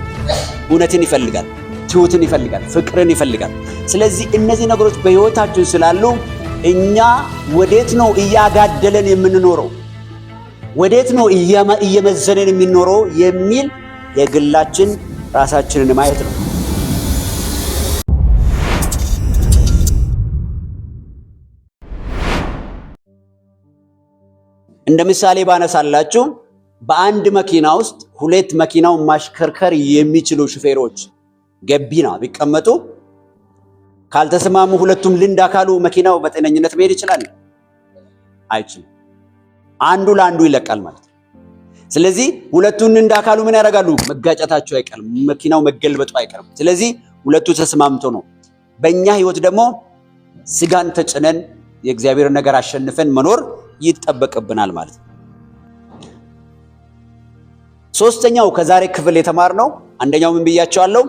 እውነትን ይፈልጋል። ትሁትን ይፈልጋል። ፍቅርን ይፈልጋል። ስለዚህ እነዚህ ነገሮች በሕይወታችን ስላሉ እኛ ወዴት ነው እያጋደለን የምንኖረው? ወዴት ነው እየመዘነን የሚኖረው የሚል የግላችን ራሳችንን ማየት ነው። እንደ ምሳሌ ባነሳላችሁ በአንድ መኪና ውስጥ ሁለት መኪናውን ማሽከርከር የሚችሉ ሹፌሮች ገቢና ቢቀመጡ ካልተስማሙ ሁለቱም ልንዳ ካሉ መኪናው በጤነኝነት መሄድ ይችላል? አይችልም። አንዱ ለአንዱ ይለቃል ማለት ነው። ስለዚህ ሁለቱን ልንዳ ካሉ ምን ያደርጋሉ? መጋጨታቸው አይቀርም፣ መኪናው መገልበጡ አይቀርም። ስለዚህ ሁለቱ ተስማምቶ ነው። በእኛ ህይወት ደግሞ ስጋን ተጭነን የእግዚአብሔር ነገር አሸንፈን መኖር ይጠበቅብናል ማለት ነው። ሶስተኛው ከዛሬ ክፍል የተማርነው አንደኛው ምን ብያቸዋለሁ?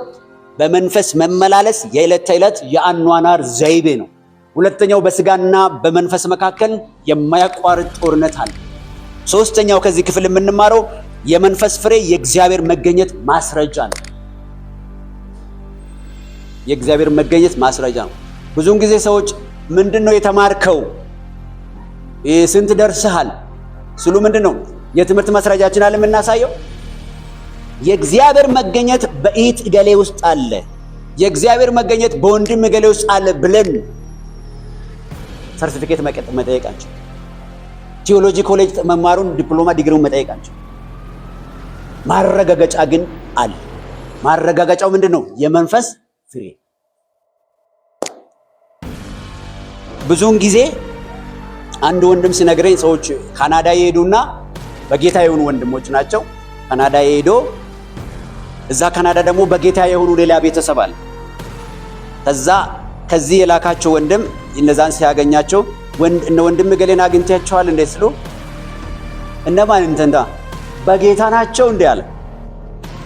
በመንፈስ መመላለስ የዕለት ተዕለት የአኗኗር ዘይቤ ነው። ሁለተኛው በስጋና በመንፈስ መካከል የማያቋርጥ ጦርነት አለ። ሶስተኛው ከዚህ ክፍል የምንማረው የመንፈስ ፍሬ የእግዚአብሔር መገኘት ማስረጃ ነው። የእግዚአብሔር መገኘት ማስረጃ ነው። ብዙውን ጊዜ ሰዎች ምንድን ነው የተማርከው፣ ስንት ደርስሃል ስሉ ምንድን ነው የትምህርት ማስረጃችን አለ የምናሳየው። የእግዚአብሔር መገኘት በኢት እገሌ ውስጥ አለ፣ የእግዚአብሔር መገኘት በወንድም እገሌ ውስጥ አለ ብለን ሰርቲፊኬት መጠየቃቸው፣ ቴዎሎጂ ኮሌጅ መማሩን ዲፕሎማ ዲግሪውን መጠየቃቸው፣ ማረጋገጫ ግን አለ። ማረጋገጫው ምንድን ነው? የመንፈስ ፍሬ። ብዙውን ጊዜ አንድ ወንድም ሲነግረኝ ሰዎች ካናዳ የሄዱና በጌታ የሆኑ ወንድሞች ናቸው። ካናዳ የሄዶ እዛ ካናዳ ደግሞ በጌታ የሆኑ ሌላ ቤተሰብ አለ። ከዛ ከዚህ የላካቸው ወንድም እነዛን ሲያገኛቸው እነ ወንድም ገሌን አግኝታቸዋል እንዴ ስሉ እነማን እንተንዳ በጌታ ናቸው እንዴ አለ።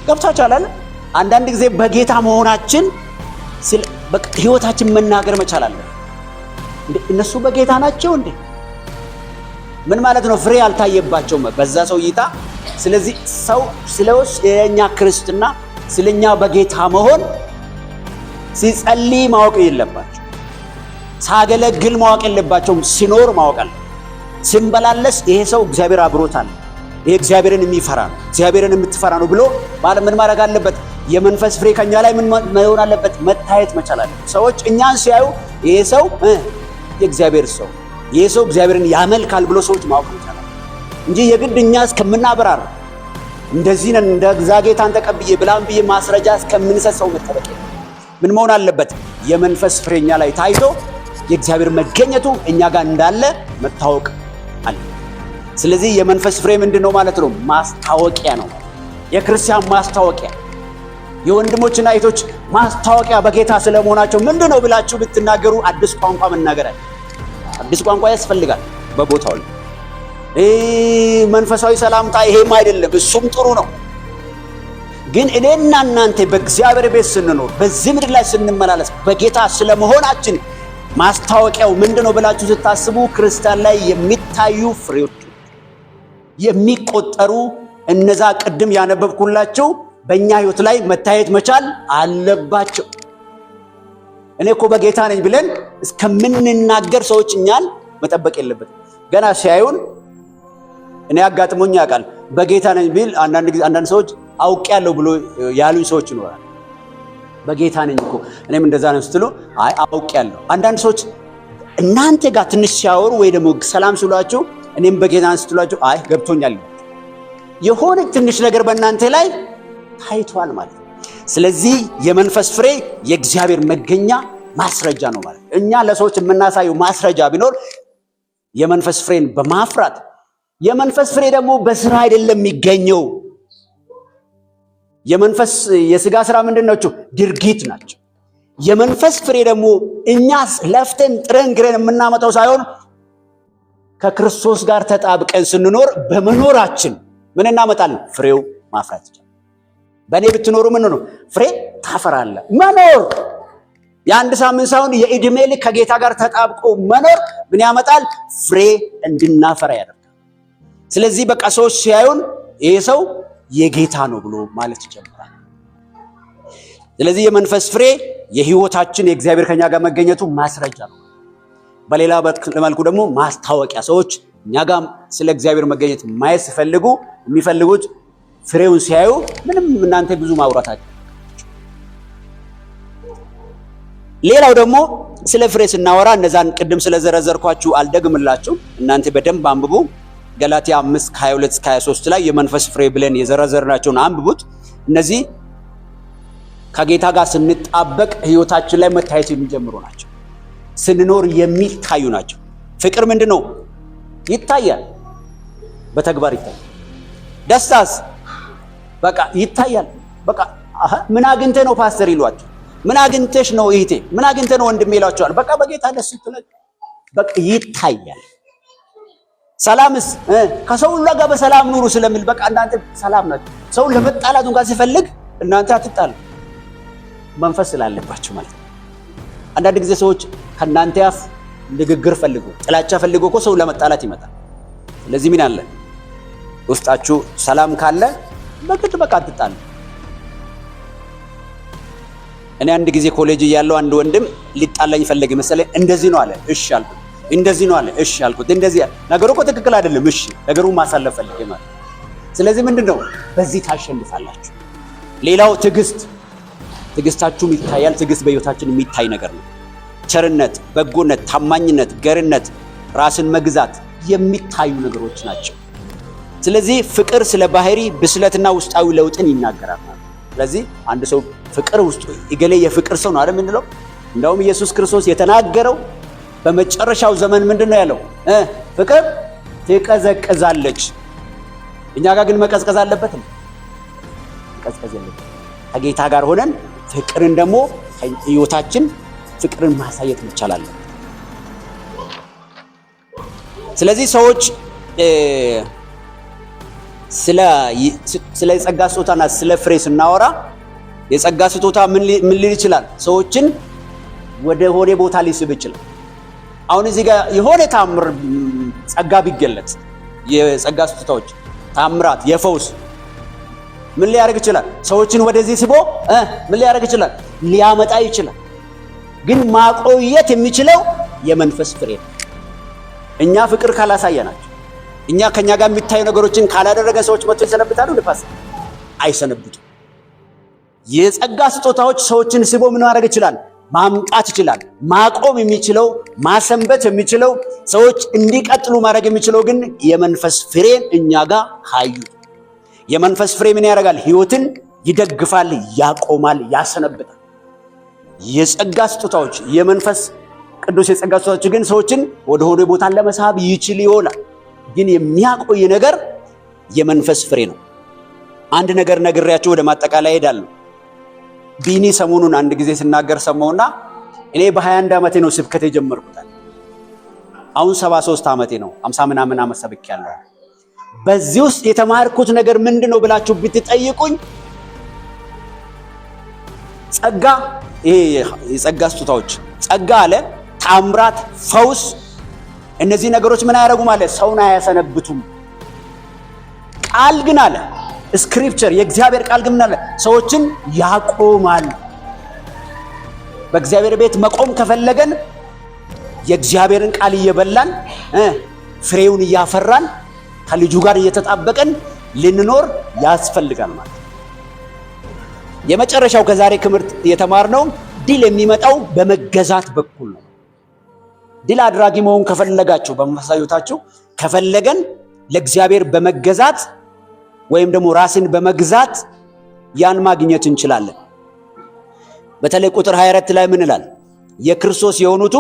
ገብታችኋል አይደል? አንዳንድ ጊዜ በጌታ መሆናችን ህይወታችን መናገር መቻል አለ። እነሱ በጌታ ናቸው እንዴ? ምን ማለት ነው? ፍሬ አልታየባቸውም በዛ ሰው እይታ። ስለዚህ ሰው ስለኛ ክርስትና ስለኛ በጌታ መሆን ሲጸልይ ማወቅ የለባቸው፣ ሳገለግል ማወቅ የለባቸውም። ሲኖር ማወቅ አለ። ሲንበላለስ ይሄ ሰው እግዚአብሔር አብሮታል፣ ይሄ እግዚአብሔርን የሚፈራ ነው፣ እግዚአብሔርን የምትፈራ ነው ብሎ ማለት ምን ማድረግ አለበት? የመንፈስ ፍሬ ከኛ ላይ ምን መሆን አለበት? መታየት መቻል አለበት። ሰዎች እኛን ሲያዩ ይሄ ሰው የእግዚአብሔር ሰው፣ ይሄ ሰው እግዚአብሔርን ያመልካል ብሎ ሰዎች ማወቅ መቻል አለበት እንጂ የግድ እኛ እስከምናበራር እንደዚህ ነን እንደ ጌታን ተቀብዬ ብላም ብዬ ማስረጃ እስከምንሰጥ ሰው መጠበቅ የለም። ምን መሆን አለበት? የመንፈስ ፍሬ እኛ ላይ ታይቶ የእግዚአብሔር መገኘቱ እኛ ጋር እንዳለ መታወቅ አለ። ስለዚህ የመንፈስ ፍሬ ምንድን ነው ማለት ነው? ማስታወቂያ ነው። የክርስቲያን ማስታወቂያ፣ የወንድሞችና እህቶች ማስታወቂያ በጌታ ስለመሆናቸው ምንድን ነው ብላችሁ ብትናገሩ አዲስ ቋንቋ መናገር አለ። አዲስ ቋንቋ ያስፈልጋል በቦታው ላይ። መንፈሳዊ ሰላምታ ይሄም አይደለም፣ እሱም ጥሩ ነው። ግን እኔና እናንተ በእግዚአብሔር ቤት ስንኖር፣ በዚህ ምድር ላይ ስንመላለስ በጌታ ስለመሆናችን ማስታወቂያው ምንድን ነው ብላችሁ ስታስቡ ክርስቲያን ላይ የሚታዩ ፍሬዎች የሚቆጠሩ እነዛ ቅድም ያነበብኩላቸው በእኛ ሕይወት ላይ መታየት መቻል አለባቸው። እኔ እኮ በጌታ ነኝ ብለን እስከምንናገር ሰዎች እኛን መጠበቅ የለበትም። ገና ሲያዩን እኔ አጋጥሞኝ ያውቃል። በጌታ ነኝ ቢል አንዳንድ ጊዜ አንዳንድ ሰዎች አውቄያለሁ ብሎ ያሉኝ ሰዎች ይኖራል። በጌታ ነኝ እኮ እኔም እንደዛ ነው ስትሉ አይ አውቄያለሁ። አንዳንድ ሰዎች እናንተ ጋር ትንሽ ሲያወሩ ወይ ደግሞ ሰላም ሲሏችሁ እኔም በጌታ ነኝ ስትሏቸው አይ ገብቶኛል። የሆነ ትንሽ ነገር በእናንተ ላይ ታይቷል ማለት ነው። ስለዚህ የመንፈስ ፍሬ የእግዚአብሔር መገኛ ማስረጃ ነው ማለት ነው። እኛ ለሰዎች የምናሳየው ማስረጃ ቢኖር የመንፈስ ፍሬን በማፍራት፣ የመንፈስ ፍሬ ደግሞ በስራ አይደለም የሚገኘው። የመንፈስ የስጋ ስራ ምንድን ናቸው? ድርጊት ናቸው። የመንፈስ ፍሬ ደግሞ እኛ ለፍተን ጥረን ግረን የምናመጣው ሳይሆን ከክርስቶስ ጋር ተጣብቀን ስንኖር በመኖራችን ምን እናመጣለን? ፍሬው ማፍራት ይቻላል። በእኔ ብትኖሩ ምን ነው ፍሬ ታፈራለህ። መኖር የአንድ ሳምንት ሳይሆን የዕድሜ ልክ ከጌታ ጋር ተጣብቆ መኖር ምን ያመጣል? ፍሬ እንድናፈራ ያደርጋል። ስለዚህ በቃ ሰዎች ሲያዩን ይሄ ሰው የጌታ ነው ብሎ ማለት ይጀምራል። ስለዚህ የመንፈስ ፍሬ የህይወታችን የእግዚአብሔር ከኛ ጋር መገኘቱ ማስረጃ ነው። በሌላ መልኩ ደግሞ ማስታወቂያ፣ ሰዎች እኛ ጋር ስለ እግዚአብሔር መገኘት ማየት ሲፈልጉ የሚፈልጉት ፍሬውን ሲያዩ ምንም እናንተ ብዙ ማውራታቸው። ሌላው ደግሞ ስለ ፍሬ ስናወራ እነዛን ቅድም ስለዘረዘርኳችሁ አልደግምላችሁ፣ እናንተ በደንብ አንብቡ። ገላትያ 5 ከ22 እስከ 23 ላይ የመንፈስ ፍሬ ብለን የዘረዘርናቸውን አንብቡት። እነዚህ ከጌታ ጋር ስንጣበቅ ህይወታችን ላይ መታየት የሚጀምሩ ናቸው። ስንኖር የሚታዩ ናቸው። ፍቅር ምንድን ነው? ይታያል፣ በተግባር ይታያል። ደስታስ በቃ ይታያል። በቃ ምን አግኝተህ ነው ፓስተር ይሏቸው፣ ምን አግኝተሽ ነው እህቴ፣ ምን አግኝተህ ነው ወንድሜ ይሏቸዋል። በቃ በጌታ ደስ ይላል። በቃ ይታያል። ሰላምስ ከሰው ሁሉ ጋር በሰላም ኑሩ ስለሚል በቃ እናንተ ሰላም ናችሁ። ሰው ለመጣላት እንኳን ሲፈልግ እናንተ አትጣሉ፣ መንፈስ ስላለባችሁ ማለት ነው። አንዳንድ ጊዜ ሰዎች ከእናንተ አፍ ንግግር ፈልጎ ጥላቻ ፈልጎ እኮ ሰው ለመጣላት ይመጣል። ስለዚህ ምን አለ ውስጣችሁ ሰላም ካለ በግድ በቃ አትጣሉ። እኔ አንድ ጊዜ ኮሌጅ እያለሁ አንድ ወንድም ሊጣላኝ ፈለገ መሰለኝ። እንደዚህ ነው አለ፣ እሺ አልኩት። እንደዚህ ነው አለ፣ እሺ አልኩት። እንደዚህ ነገሩ እኮ ትክክል አይደለም፣ እሺ ነገሩን ማሳለፍ ፈለገ ማለት። ስለዚህ ምንድነው በዚህ ታሸንፋላችሁ። ሌላው ትዕግስት፣ ትዕግስታችሁም ይታያል። ትዕግስት በህይወታችን የሚታይ ነገር ነው። ቸርነት፣ በጎነት፣ ታማኝነት፣ ገርነት፣ ራስን መግዛት የሚታዩ ነገሮች ናቸው። ስለዚህ ፍቅር ስለ ባህሪ ብስለትና ውስጣዊ ለውጥን ይናገራል። ስለዚህ አንድ ሰው ፍቅር ውስጡ እገሌ የፍቅር ሰው ነው አይደል የምንለው? እንደውም ኢየሱስ ክርስቶስ የተናገረው በመጨረሻው ዘመን ምንድን ነው ያለው? ፍቅር ትቀዘቅዛለች። እኛ ጋር ግን መቀዝቀዝ አለበት? መቀዝቀዝ የለበትም። ከጌታ ጋር ሆነን ፍቅርን ደግሞ ህይወታችን ፍቅርን ማሳየት መቻል አለበት። ስለዚህ ሰዎች ስለ የጸጋ ስጦታና ስለ ፍሬ ስናወራ የጸጋ ስጦታ ምን ሊል ይችላል? ሰዎችን ወደ ሆነ ቦታ ሊስብ ይችላል። አሁን እዚህ ጋር የሆነ ታምር ጸጋ ቢገለጽ የጸጋ ስጦታዎች ታምራት፣ የፈውስ ምን ሊያደርግ ይችላል? ሰዎችን ወደዚህ ስቦ ምን ሊያደርግ ይችላል? ሊያመጣ ይችላል። ግን ማቆየት የሚችለው የመንፈስ ፍሬ ነው። እኛ ፍቅር ካላሳየናቸው፣ እኛ ከኛ ጋር የሚታዩ ነገሮችን ካላደረገ ሰዎች መጥቶ ይሰነብታሉ? ልፋስ አይሰነብቱም። የጸጋ ስጦታዎች ሰዎችን ስቦ ምን ማድረግ ይችላል? ማምጣት ይችላል። ማቆም የሚችለው፣ ማሰንበት የሚችለው፣ ሰዎች እንዲቀጥሉ ማድረግ የሚችለው ግን የመንፈስ ፍሬን እኛ ጋር ካዩ። የመንፈስ ፍሬ ምን ያደርጋል? ህይወትን ይደግፋል፣ ያቆማል፣ ያሰነብታል። የጸጋ ስጦታዎች የመንፈስ ቅዱስ የጸጋ ስጦታዎች ግን ሰዎችን ወደ ሆነ ቦታ ለመሳብ ይችል ይሆናል። ግን የሚያቆይ ነገር የመንፈስ ፍሬ ነው። አንድ ነገር ነግሬያችሁ ወደ ማጠቃለያ እሄዳለሁ። ቢኒ ሰሞኑን አንድ ጊዜ ሲናገር ሰማሁና እኔ በ21 ዓመቴ ነው ስብከት የጀመርኩት። አሁን 73 ዓመቴ ነው። 50 ምናምን ዓመት ሰብኬያለሁ። በዚህ ውስጥ የተማርኩት ነገር ምንድን ነው ብላችሁ ብትጠይቁኝ ጸጋ፣ ይሄ የጸጋ ስጦታዎች ጸጋ አለ፣ ታምራት፣ ፈውስ፣ እነዚህ ነገሮች ምን አያደርጉም አለ፣ ሰውን አያሰነብቱም። ቃል ግን አለ scripture፣ የእግዚአብሔር ቃል ግን ምን አለ፣ ሰዎችን ያቆማል። በእግዚአብሔር ቤት መቆም ከፈለገን የእግዚአብሔርን ቃል እየበላን ፍሬውን እያፈራን ከልጁ ጋር እየተጣበቀን ልንኖር ያስፈልጋል ማለት ነው። የመጨረሻው ከዛሬ ትምህርት የተማርነው ድል የሚመጣው በመገዛት በኩል ነው። ድል አድራጊ መሆን ከፈለጋችሁ በመንፈሳዊ ሕይወታችሁ ከፈለገን ለእግዚአብሔር በመገዛት ወይም ደግሞ ራስን በመግዛት ያን ማግኘት እንችላለን። በተለይ ቁጥር 24 ላይ ምን ይላል? የክርስቶስ የሆኑቱ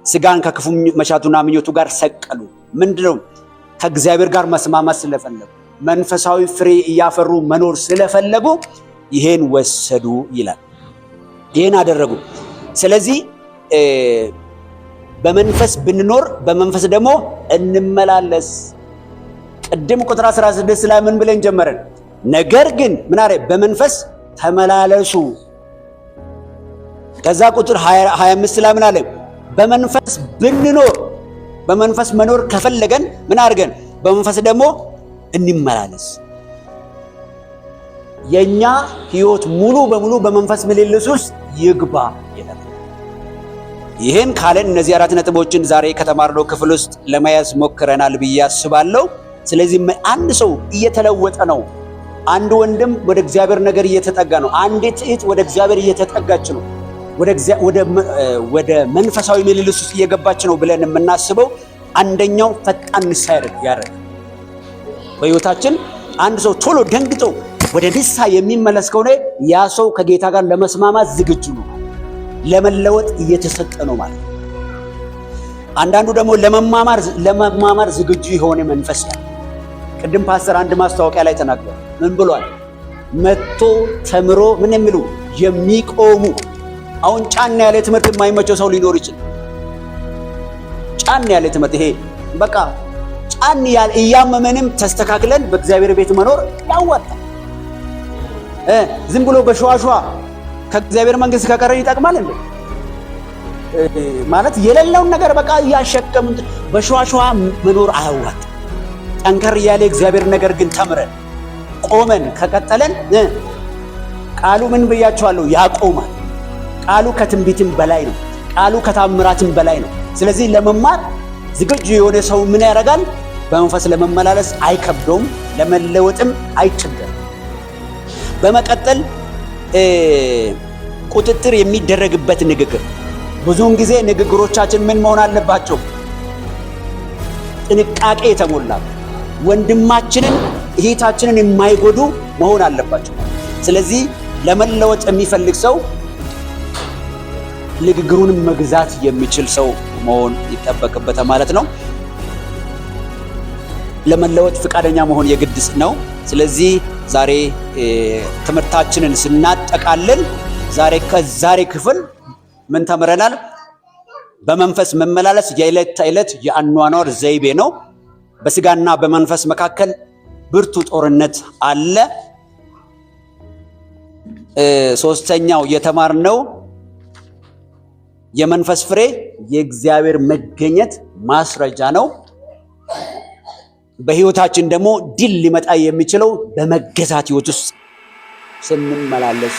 ስጋን ከክፉ መሻቱና ምኞቱ ጋር ሰቀሉ። ምንድነው? ከእግዚአብሔር ጋር መስማማት ስለፈለጉ መንፈሳዊ ፍሬ እያፈሩ መኖር ስለፈለጉ ይሄን ወሰዱ ይላል። ይሄን አደረጉ። ስለዚህ በመንፈስ ብንኖር በመንፈስ ደግሞ እንመላለስ። ቅድም ቁጥር 16 ላይ ምን ብለን ጀመረን? ነገር ግን ምን አረ በመንፈስ ተመላለሱ። ከዛ ቁጥር 25 ላይ ምን አለ? በመንፈስ ብንኖር በመንፈስ መኖር ከፈለገን ምን አድርገን በመንፈስ ደግሞ እንመላለስ። የኛ ህይወት ሙሉ በሙሉ በመንፈስ ምልልስ ውስጥ ይግባ ይላል። ይህን ካለን እነዚህ አራት ነጥቦችን ዛሬ ከተማርነው ክፍል ውስጥ ለመያዝ ሞክረናል ብዬ አስባለሁ። ስለዚህ አንድ ሰው እየተለወጠ ነው። አንድ ወንድም ወደ እግዚአብሔር ነገር እየተጠጋ ነው። አንዲት እህት ወደ እግዚአብሔር እየተጠጋች ነው። ወደ መንፈሳዊ ምልልስ ውስጥ እየገባች ነው ብለን የምናስበው አንደኛው ፈጣን ንስሐ ያደርግ። በህይወታችን አንድ ሰው ቶሎ ደንግጦ ወደ ንስሐ የሚመለስ ከሆነ ያ ሰው ከጌታ ጋር ለመስማማት ዝግጁ ነው፣ ለመለወጥ እየተሰጠ ነው ማለት ነው። አንዳንዱ ደግሞ ለመማማር ዝግጁ የሆነ መንፈስ ያለ። ቅድም ፓስተር አንድ ማስታወቂያ ላይ ተናግሯል። ምን ብሏል? መጥቶ ተምሮ ምን የሚሉ የሚቆሙ። አሁን ጫን ያለ ትምህርት የማይመቸው ሰው ሊኖር ይችላል። ጫን ያለ ትምህርት ይሄ በቃ ጫን ያለ እያመመንም ተስተካክለን በእግዚአብሔር ቤት መኖር ያዋጣል። ዝም ብሎ በሸዋሸዋ ከእግዚአብሔር መንግስት ከቀረ ይጠቅማል እንዴ? ማለት የሌለውን ነገር በቃ እያሸከምን በሸዋሸዋ መኖር አያዋጣም። ጠንከር እያለ እግዚአብሔር ነገር ግን ተምረን ቆመን ከቀጠለን ቃሉ ምን ብያቸዋለሁ? ያቆማል። ቃሉ ከትንቢትም በላይ ነው። ቃሉ ከታምራትም በላይ ነው። ስለዚህ ለመማር ዝግጁ የሆነ ሰው ምን ያደርጋል? በመንፈስ ለመመላለስ አይከብደውም፣ ለመለወጥም አይቸገርም። በመቀጠል ቁጥጥር የሚደረግበት ንግግር። ብዙውን ጊዜ ንግግሮቻችን ምን መሆን አለባቸው? ጥንቃቄ የተሞላበት ወንድማችንን እህታችንን የማይጎዱ መሆን አለባቸው። ስለዚህ ለመለወጥ የሚፈልግ ሰው ንግግሩን መግዛት የሚችል ሰው መሆን ይጠበቅበታል ማለት ነው። ለመለወጥ ፈቃደኛ መሆን የግድ ነው። ስለዚህ ዛሬ ትምህርታችንን ስናጠቃልል ዛሬ ከዛሬ ክፍል ምን ተምረናል? በመንፈስ መመላለስ የዕለት ተዕለት የአኗኗር ዘይቤ ነው። በስጋና በመንፈስ መካከል ብርቱ ጦርነት አለ። ሶስተኛው የተማርነው የመንፈስ ፍሬ የእግዚአብሔር መገኘት ማስረጃ ነው። በህይወታችን ደግሞ ድል ሊመጣ የሚችለው በመገዛት ህይወት ውስጥ ስንመላለስ